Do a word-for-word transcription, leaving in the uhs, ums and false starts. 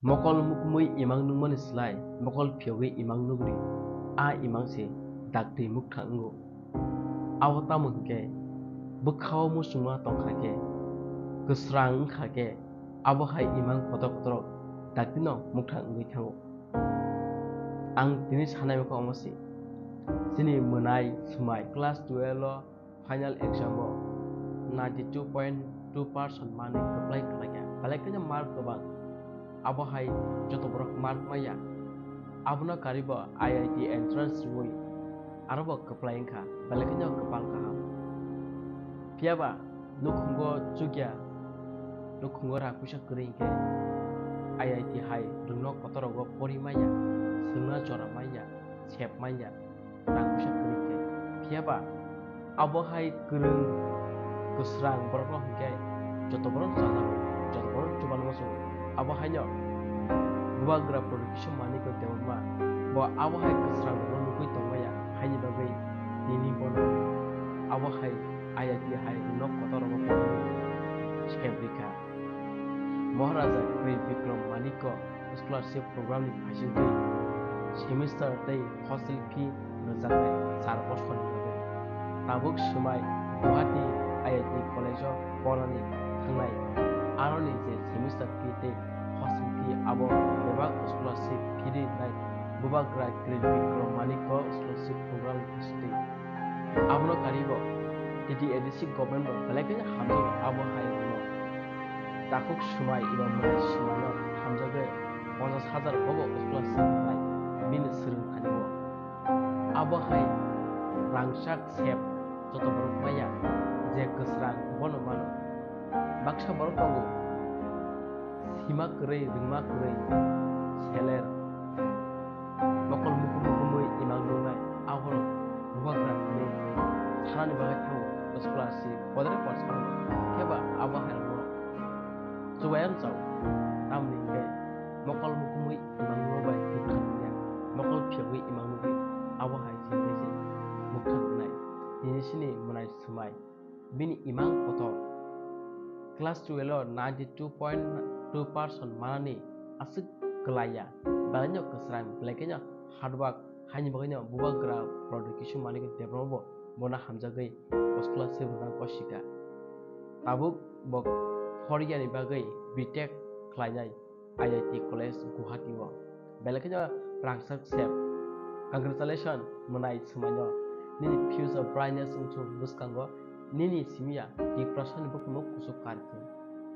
Mokol mukumui imang nukmani slai mokol phiyogwi imang nukdi, a imang se daktwi mukthang wngo. Abo tamo hwnkhe bwkhao muchungma tongkha khe, kwsrang wngkha khe, abo hai imang kotor kotorrok daktwino mukthang wngwi thango. Ang tini sanai wngkha omo se, chini mwnai swmai class twelve o final exam o ninety two point two percent manwi kwplai khlaikha, belai kheno mark kwbang. Abo hai joto borok mark maya. Abono karibo I I T entrance rwui arobo kwplai wngkha, belai kheno kwpal kaham. Phiyaba nukhungo chukya, nukhungo rang puisa kwrwi hinkhe I I T hai rwngno kotorogo pori maya, swngna jora maya, sep maya. Rang puisa kwrwi khe. Phiyaba abo hai kwrwng kwsrang borokno hinkhe joto borok chajak, joto borok chubango muchungo. Abo haino bubagra Product Kishu Manikya Debbarma bo abo hai kwsrang borokno nugwi tongmaya, haini bagwi tini bono abo hai I I T hai nok kotor rogo sep rikha. Maharaja Kri Bikram Manikya Scholarship Program ni phaisingtwi semester tei hostel fee rwjaknai char bosor ni bagwi. Tabuk swmai Guwahati I I T College o porani thangnai. Aroni je semester fee tei hostel fee abo bebak scholarship fee rinai bubagra Kri Bikram Manikya Scholarship Program ni phaisingtwi. Abono karibo T T A D C government bo belai kheno hamjak abo hai rwno. Takhuk swmai eba mwnai swmaino hamjagwi ponchash hajar bobo scholarship bai bini swrwng thani o. Abo hai rangchak sep joto borok maya je kwsrang bono mano. Baksa borok tongo sima kwrwi, rwngma kwrwi, seler, mokol mukum mukumui imang nungnai, aborok bubagra hinwi sanani bagwi thango scholarship podre por sango. Khe ba abo hai rokno chubaiyang chao, tamni hinkhe mokol mukumui imang nungbai bwkha nungya, mokol phiyogwi imang nungwi abo hai se tei se bwkha nungnai. Tini sini mwnai swmai. Bini imang kotor. Class twelve o ninety two point two percent manani aswk kwlaiya. Belaino kwsrang, belai kheno hard work, haini bagwino bubagra Product Kishu Manikya Debbarma bo bono hamjagwi scholarship rwna kosika. Tabuk bo four year ni bagwi B Tech khlainai. I I T College Guwahati o. Belai kheno rangchak sep. Congratulations, mwnai swmaino. Nini future brightness wngthung bwskango. Nini simiya depression ni bukumu kusuk karithung.